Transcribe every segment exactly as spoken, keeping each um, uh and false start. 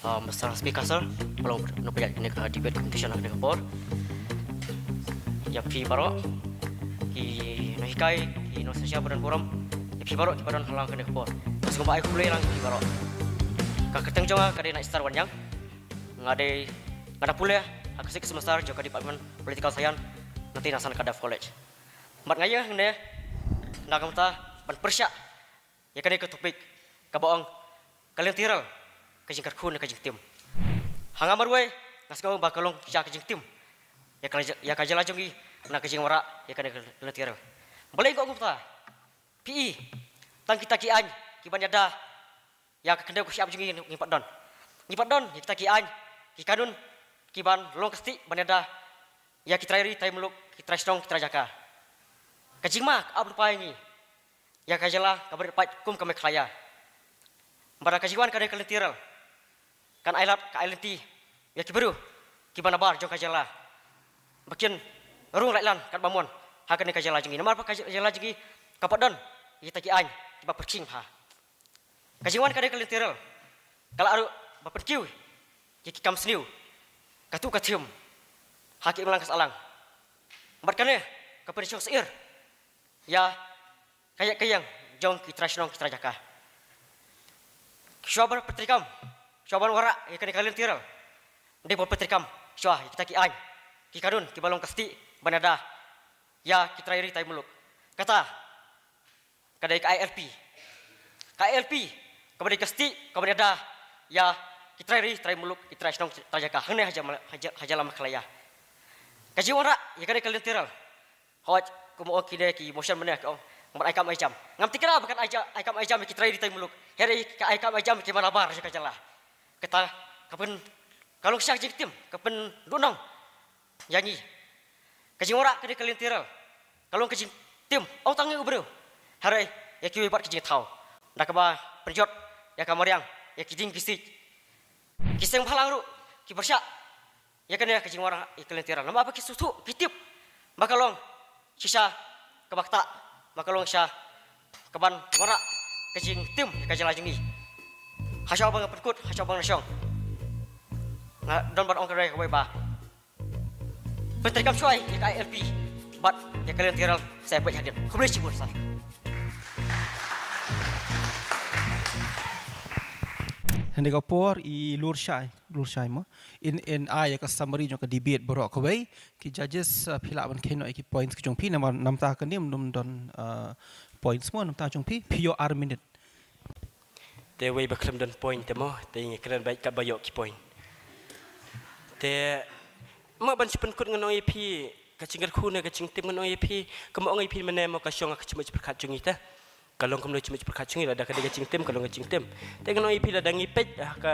Ah, Mister Speaker Sir, ba long nongpynïaid kane ka debate competition ha kane ka por. Ïa phi baroh ki nonghikai, ki nongsynshar ba don burom, ïa phi baroh kiba don ha lang kane ka por. Nga sngewbha ai khublei lang ïa phi baroh. Ka kyrteng jong nga ka dei Nightstar Wanniang. Nga dei, nga da pule ha ka sixth semester jong ka Department Political Science, na tei na San Kadaf College. Bad nga ïa hangne na ka bynta ban pyrshah ïa kane ka topic kaba ong ka lynti rel, ka jingkyrkhu ne ka jingtim. Ha nga marwei nga sngew ba ka long sha ka jingtim ïa ka, ïa ka jylla jong ngi na ka jingwanrah ïa kane ka lynti rel. Balei nga ong kumta? Phi i, tang kita ki aiñ kiban ïada ïa ka khyndew ka shyiap jong ngi ngim pat don. Ngim pat don ïa kita ki aiñ, ki kanun kiban long ka stieh ban ïada ïa ki trai ri trai muluk, ki trai shnong, ki trai jaka. Ka jingma ka ap lypa ïa ngi, ïa ka jylla kaba rit paid kum ka Meghalaya. Bad ka jingwan kane ka lynti rel kan ai lad, ka ai lynti ïa ki briew kiba nabar jong ka jylla ba kin rung lait lan katba mon ha kane ka jylla jong ngi. Namar ba ka jylla jong ngi kam pat don ïa kita ki aiñ kiba pyrkhing bha. Ka jingwan kane ka lynti rel ka lah ruh ban pynkiew ïa ki kam sniew, ka tuh ka thim ha ka imlang ka sahlang. Bad kane ka pynshong syier ïa ka ïa ka ïeng jong ki trai shnong, ki trai jaka. Shuwa ban pyntreikam, shuwa ban wanrah ïa kane ka lynti rel, dei ban pyntreikam shuwa ïa kita ki aiñ, ki kanun kiba long ka stieh ban ïada ïa ki trai ri trai muluk. Kata ka dei ka I L P. Ka I L P kaba dei ka stieh kaban ïada ïa ki trai ri trai muluk, ki trai shnong, ki trai jaka hangne ha jylla, ha jylla, ha jylla Meghalaya. Ka jingwanrah ïa kane ka lynti rel, hooid, kum ong kine ki motion mynne ki ong ban ai kam ai jam. Ngam tip kane ba kan ai ja-, ai kam ai jam ïa ki trai ri trai muluk, hynrei ka ai kam ai jam ïa kiba nabar jong ka jylla. Kata ka pyn, ka long sha ka jingtim, ka pynduhnong ïa ngi. Ka jingwanrah kane ka lynti rel ka long ka jingtim, ym tang ïa u briew, hynrei ïa kiwei pat ki jingthaw, da kaba pynjot ïa ka mariang, ïa ki dieng ki siej. Ki seng bhalang ruh ki pyrshah ïa kane ka jingwanrah ïa ka lynti rel, namar ba ki sngewthuh, ki tip ba ka long shisha kaba ktah, ba ka long shisha kaban wanrah ka jingtim ïa ka jylla jong ngi. Ha shuwa ba nga pynkut, ha shuwa ba nga shong, nga don ban ong kawei kawei ba pyntreikam shuwa ïa ka I L P bad ïa ka lynti rel sa ïa peit hadien. Khublei shibun sir. Hynda ka por i lur shai, lur shai mo. In, in ai ïa ka summary jong ka debate baroh kawei. Ki judges, uh, phi lah ban kheiñ noh ïa ki points ki jong phi, namar namta kane ym don, uh, points mo, namta jong phi, phi ïoh ar minit. Te wei ba khlem don point te mo, te ngi kren beit katba ïoh ki point. Te mo ban shu pynkut ngan ong ïa phi, ka jingkyrkhu ne ka jingtim ngan ong ïa phi, kumba ong ïa phi mynne mo ka shong ha ka jingmut jingpyrkhat jong ngi te. Ka long kumno jingmut jingpyrkhat jong ngi, lada ka dei ka jingtim ka long ka jingtim. Te ngan ong ïa phi lada ngi peit ha ka,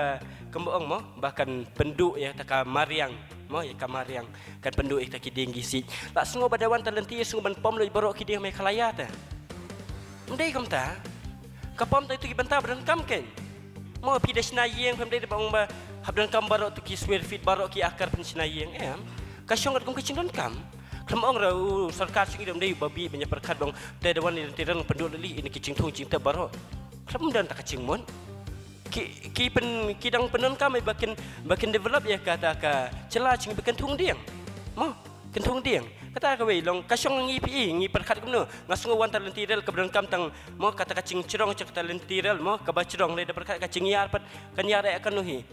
kumba ong mo, ba kan pynduh ïa kata ka mariang, mo ïa ka mariang, kan pynduh ïa kata ki dieng ki siej. La sngew ba da wan ta lynti sngew ban pom lut baroh ki dieng ha Meghalaya te. Ym dei kumta. Ka pom ta itu ki bynta ba donkam kein. Mo phi da shna ïing, phim dei da ba ong ba hap donkam baroh tu ki square feet, baroh ki akar phin shna ïing, em. Ka shong katkum ka jingdonkam. Khlem ong ruh u sorkar jong ngi da ym dei ba bih ban ïa pyrkhat ba ong te da wan ïa lynti rel pynduh lili ïa ki jingthung jingtep baroh. Khlem don ta ka jingmut. Ki, ki pyn, ki dang pyndonkam ba kin, ba kin develop ïa kata ka jylla jong ngi ba kin thung dieng. Mo. Kin thung dieng. Kata kawei long ka shong ngi phi, ngi pyrkhat kumno. Nga sngew wan ta lynti rel kaba donkam tang mo kata ka jingjrong jong kata lynti rel mo kaba jrong lei da pyrkhat ka jingïar pat kan ïar eh kano hi.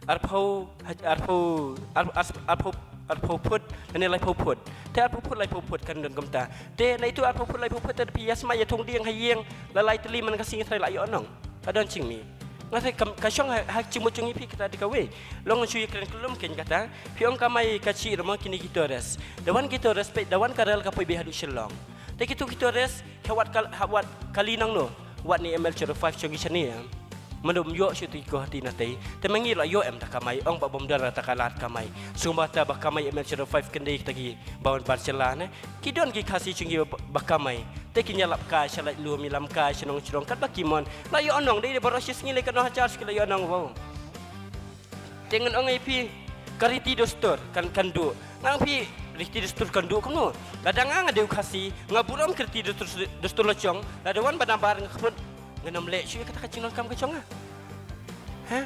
Arphew, arphew, ar-, ar-, arphew, arphew phut, lane laiphew phut. Te arphew phut laiphew phut kan don kumta. Te na itu arphew phut laiphew phut te phi ïa sma ïa thung dieng ha ïing la lai tylli man ka sngi trai la ïoh nong. Ka don jingmih. Nga te kam, ka shong ha, ha jingmut jong ngi phi kata dei kawei. Long shu ïa kren kyllum kein kata. Phi ong kamai ka jingmut kine ki tourist. Da wan ki tourist peit, da wan ka rel ka poi beit haduh Shillong. Te kitu ki tourist, ka wat ka, ha wat kali nangno. Wat ne M L zero five jong ngi shane ïa. Mano ym ïoh shu tu ki Guwahati na tei. Te ma ngi la ïoh em ta kamai, ong ba bym don ta ka lad kamai. Sngewbha ta ba kamai M L zero five kyndei ta ki ba wan bar jylla ne. Ki don ki Khasi jong ngi ba, ba kamai. Te kin ïalap kai sha Laitlum, ïalam kai sha Nongchrong katba ki mon. La ïoh nong dei baroh shi sngi lei katno hajar shi ki la ïoh nong wow. Te ngan ong ïa phi ka riti dustur kan, kan duh. Ngan ong phi riti dustur kan duh kumno. Lada nga nga dei u Khasi nga burom ka riti dustur, dustur la jong. Lada wan ba nabar nga khmut ngan ym leh shuh ïa kata ka jingdonkam ka jong nga. Ha?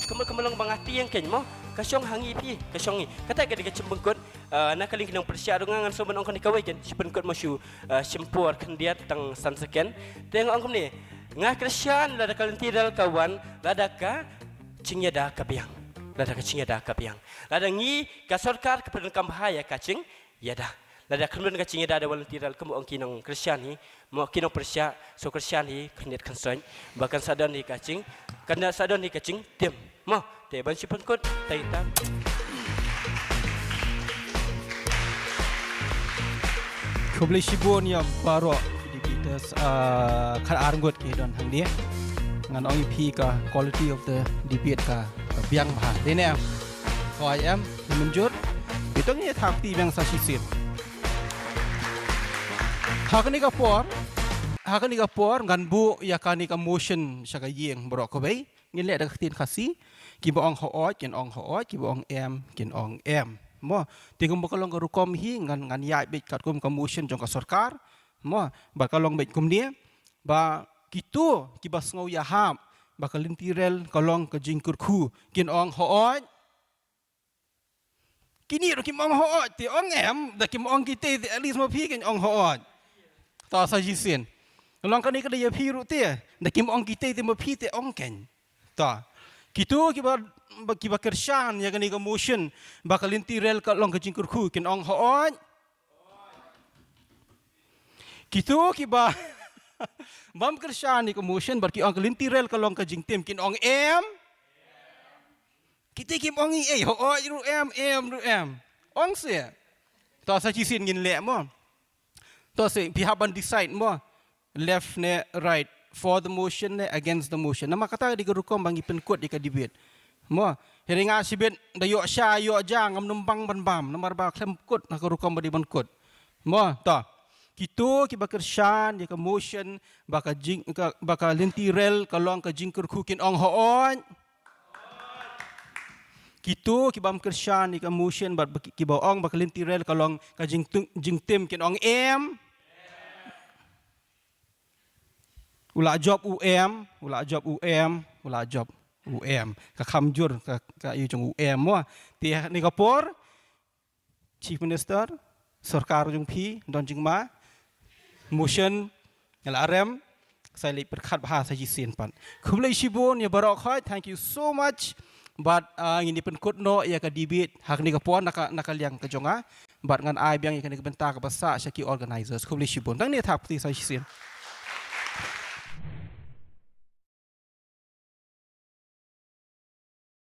Ka mut ka mut long ba nga tieng kein mo. Ka shong ha ngi phi, ka shong ngi. Kata ka dei ka jingpynkut, eh, na ka liang ki nongpyrshah ruh nga ngan sngewbha ban ong kane kawei kein. Shu pynkut mo shu, eh, shim por khyndiat tang san second. Te nga ong kumne. Nga kyrshan lada ka lynti rel ka wan, lada ka jingïada ka biang. Lada ka jingïada ka biang. Lada ngi ka sorkar ka pyndonkam bha ïa ka jingïada. Lada khlem don ka jingïada da ka lynti rel, kum ong ki nongkyrshan hi, mo ki nongpyrshah, shu kyrshan hi khyndiat khynsoit. Ba kan sa don hi ka jing, kan sa don hi ka jingtim. Mo, te ban shu pynkut, tai ta. Khublei shibun ïa baroh ki debaters, ah, khatar ngut ki don hangne. Ngan ong ïa phi ka quality of the debate ka, ka biang bha. Te ne, ko ai em, te mynjur. Ito ngi thap ti biang sa shisien. Ha kane ka por, ha kane ka por, ngan buh ïa kane ka motion sha ka ïing baroh kawei. Ngin leh da ka ktien Khasi, kiba ong hooid, kin ong hooid, kiba ong em, kin ong em. Mo, te kumba ka long ka rukom hi, ngan, ngan ïaid beit katkum ka motion jong ka sorkar. Mo, bad ka long beit kumne, ba kito kiba sngew ïahap ba ka lynti rel ka long ka jingkyrkhu, kin ong hooid. Kine ruh kim ong hooid, te ong em, da kim ong kita te at least ma phi kin ong hooid. Ta sa shisien. Long kane ka dei ïa phi ruh te, da kim ong kita te ma phi te ong kein. Ta. Kito kiba, ba, kiba kyrshan ïa kane ka motion, ba ka lynti rel ka long ka jingkyrkhu, kin ong hooid. Kito kiba bym kyrshan ïa ka motion, bad ki ong ka lynti rel ka long ka jingtim, kin ong em. Kita kim ong ei, hooid ruh em, em ruh em. Ong se. To sa shisien ngin leh mo. To se, phi hap ban decide mo. Left ne right. For the motion ne against the motion. Namar kata ka dei ka rukom ba ngi pynkut ïa ka debate. Mo. Hynrei nga shibit da ïoh sha, ïoh ja, ngam nym bang ban bam. Namar ba khlem kut, na ka rukom ba dei ban kut. Mo, to. Kito kiba kyrshan ïa ka motion, ba ka jing, ka, ba ka lynti rel ka long ka jingkyrkhu, kin ong hooid. Kito kibym kyrshan ïa ka motion, bad ba ki, kiba ong ba ka lynti rel ka long ka jingtung, jingtim, kin ong em. U la jop u em, u la jop u em, u la jop u em. Ka kham jur ka, ka ïa jong u em mo. Te ha kane ka por, Chief Minister, sorkar jong phi, don jingma, motion, nga la rem, sa leit pyrkhat bha sa shisien pat. Khublei shibun ïa baroh khoit, thank you so much. Bad, ah, ngin ïa pynkut noh ïa ka debate ha kane ka por na ka, na ka liang ka jong nga. Bad ngan ai biang ïa kane ka bynta kaba sah sha ki organizers. Khublei shibun. Tang ne thap kti sa shisien.